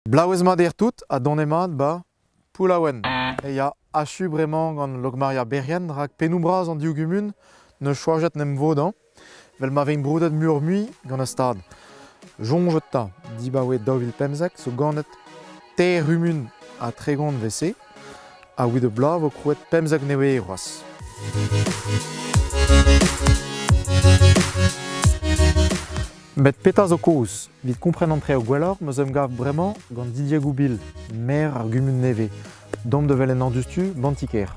Bloavezh mat eo tout ha donemat 'ba Poullaouen. E ya achu bremañ gant Lokmaria Berrien rak pennoù-bras an div gumun 'neus choajet 'n em vodañ 'vel ma vez broudet muioc'h-mui gant ar Stad. Soñjet 'ta, dibaoe 2015 zo ganet teir c'humun ha 30 'vez-se ha evit ur bloaz 'vo krouet 15 nevez c'hoazh. Met petra zo kaoz? Evit kompren an traoù gwelloc'h 'm eus emgav bremañ gant Didier Goubil, maer ar gumun nevez. Deomp da welet an diouzhtu 'ban ti-kêr.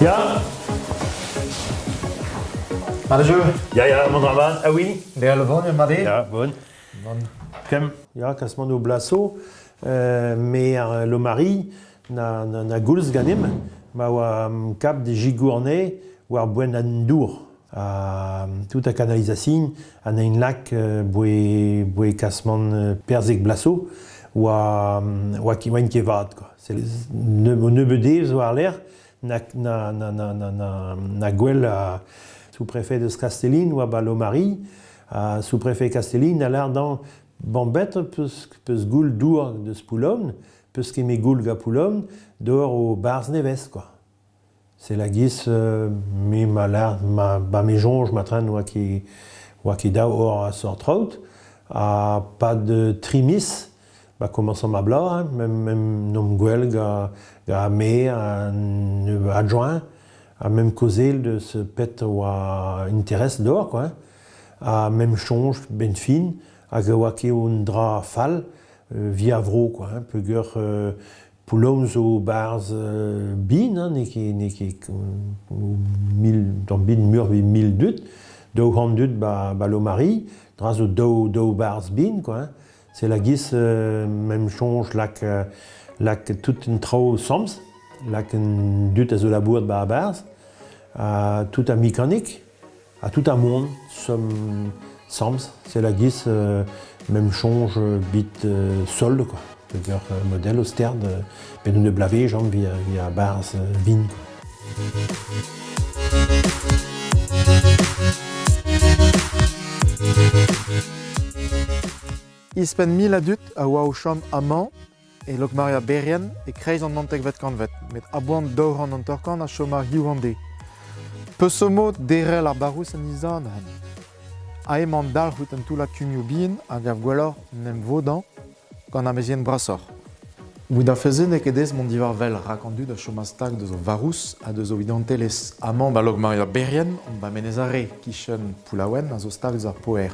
Ya Mat jeu Ya, ya, mont a mat. Ah oui Dezhañ le vent, mat eo Ya, bon. Kem, ya, kasmant o blaso, maer Lomari, na, na, na goulz ganimp, ma oa kap de jigourne war boent an dour. Ha tout a canalisation, an ein lak boe, boe kasmant perzek blaso, oa, oa, oa ket vat, quoi. C'est nebeut deus war-lerc'h, na, na, na, na, na, na, na gwell a sous-préfet deus Kastellin oa ba Lomari, ha sous-préfet Kastellin a lâr dañ bambet peus, peus goul dour deus Poullaouen, peus ket me goul ga Poullaouen, d'ober o barzh nevez quoi. C'est la giz me ma lâr ma ba me soñj matren oa ket oa ket dav ober a sort traoù ha pad tri miz ba komañs ma bloaz hein, mem mem n'omp gwell ga ga me an adjoint ha mem kaozeal deus pet oa interest d'ober quoi hein. Ha mem soñj 'benn fin hag e oa ket un dra fall via vro quoi hein, peogwir Poullaouen zo 'barzh bin hein, n'eo ket n'eo ket mil tamm bin muioc'h evit 1000 dud, 200 dud 'ba 'ba Lomari, dra zo daou daou barzh bin quoi hein. C'est la giz mem soñj lak lak tout an traoù 'sambles, lak an dud a zo labourat 'ba a-barzh, ha tout ar mekanik. Ha tout ar monde som 'sambles, c'est la giz mem soñj 'vit solde quoi. Peogwir model o sterd bet un bloavezh via via 'barzh vin quoi. Ouzhpenn 1000 a dud a oa o chom amañ e Lokmaria-Berrien e-kreiz an naontekvet kantved, met a-boan 250 a choma hiziv an deiz. Peseurt mod derc'hel ar barrouz en he sav neuze? Aze emañ an dalc'h ouzh un toullad kumunioù bihan a gav gwelloc'h en em vodañ gant amezien brasoc'h. Evit ar fed-se n'eo ket aes mont diwar wel rak an dud a chomas stag deus o varrouz ha deus o identelezh. Amañ ba Lokmaria-Berrien omp ba Menez Are, kichen Poullaouen a zo stag eus ar Poher.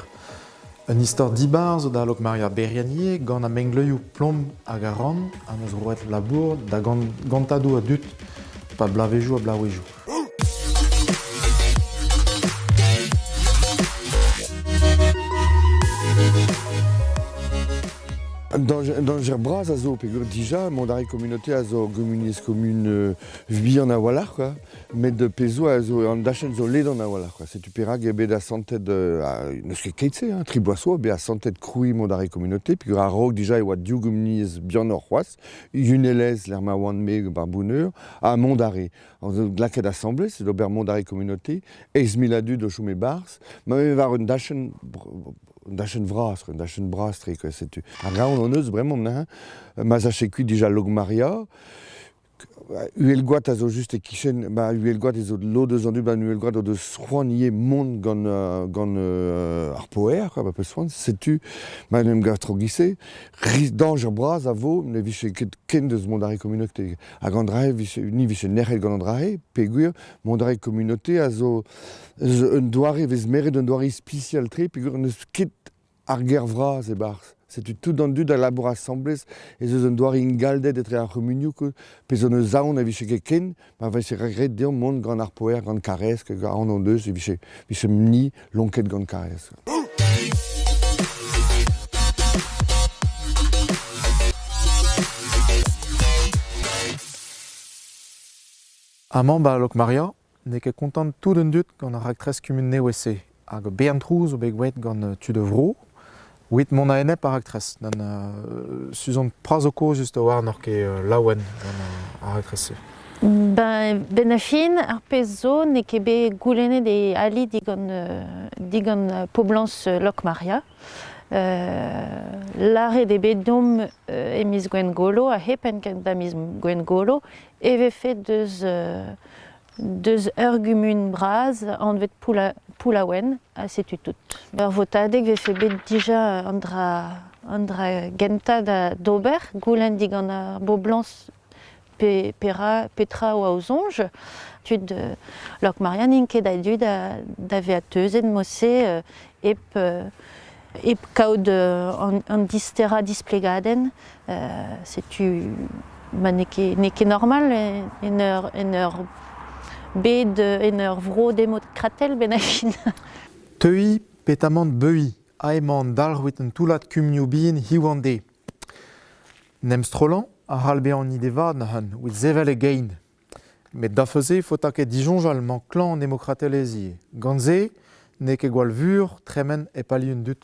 Un istor dibar zo da Lokmaria Berrien ivez gant ar mengleuzioù plom hag arc'hant ha 'neus roet labour da gantadoù a dud 'pad bloavezhioù ha bloavezhioù. Dañjer bras a zo peogwir dija mont a ray communauté a zo gumuniezh komun vihan a-walc'h quoi. Met pezh zo a zo an dachenn zo ledan a-walc'h quoi. Setu perak eo bet asantet n'eus ket keit-se hein, tri bloaz zo bet asantet krouiñ mont a ray communauté peogwir a-raok dija e oa div gumuniezh bihanoc'h c'hoazh, Yunelez lec'h ma oan-me bar Boneur ha mont a re. Lakaet asambles d'ober mont a ray communauté, 8 000 a dud o chom e-barzh, ma vez war un dachenn un dachenn vras, un dachenn bras-tre quoi, setu. Ar gaon hon eus bremañ neuze, ma sache kuit dija Lokmaria, Uhelgoad a zo just e-kichen, ba Uhelgoad ez zo lod eus an dud ba Uhelgoad o deus c'hoant ivez mont gant gant ar poer, quoi, ba peus c'hoant. Setu ma en em gav tro giz-se. Dañjer bras a vo ne vije ket ken deus mont d'ar communauté. Hag an dra-se vije, ni vije nec'het gant an dra-se, peogwir mont d'ar communauté a zo un doare, vez meret un doare ispisial-tre peogwir n'eus ket ar gêr vras e-barzh. Setu tout an dud a labour asambles ez eus un doare ingalded etre ar c'humunioù pezh hon eus aon a vije ket ken ma vije ret deomp mont gant ar poer, gant Karaez, aon hon deus e vije, vije ni lonket gant Karaez. Amañ 'ba Lokmaria N'eo ket kontant tout an dud gant ar raktres kumun nevez-se hag bern trouz zo bet graet gant tud a vro evit mont a-enep ar raktres. Gant Suzanne Prazoko just a-walc'h n'oc'h ket laouen gant ar raktres-se. Ben, 'benn ar fin, ar pezh zo n'eo ket bet goulennet e ali digant, digant poblañs Lokmaria. Lâret eo bet deomp e miz Gwengolo, a-hep da miz Gwengolo, e vefe deus, deus ur gumun bras anvet Poullaouen, ha setu tout. Ur votadeg vefe bet dija an dra, an dra gentañ d'ober, goulenn digant ar boblañs pe, pera, petra oa o soñj. Tud Lokmaria n'int ket a-du da, da vezañ teuzet mod-se hep, hep kaout an, an disterañ displegadenn. Setu ma n'eo ket, n'eo ket normal en ur, en ur bed, en ur vro demokratel benn ar fin. Teuiñ petamant beuiñ ha emañ an dalc'h evit un toullad kumunioù bihan hiziv an deiz. En em strollañ a c'hall bezañ an ide vat neuze evit sevel e gein. Met da neuze e faota ket disoñjal emañ klañv an demokratelezh ivez. Gant se n'eo ket gwall vur tremen hep ali an dud.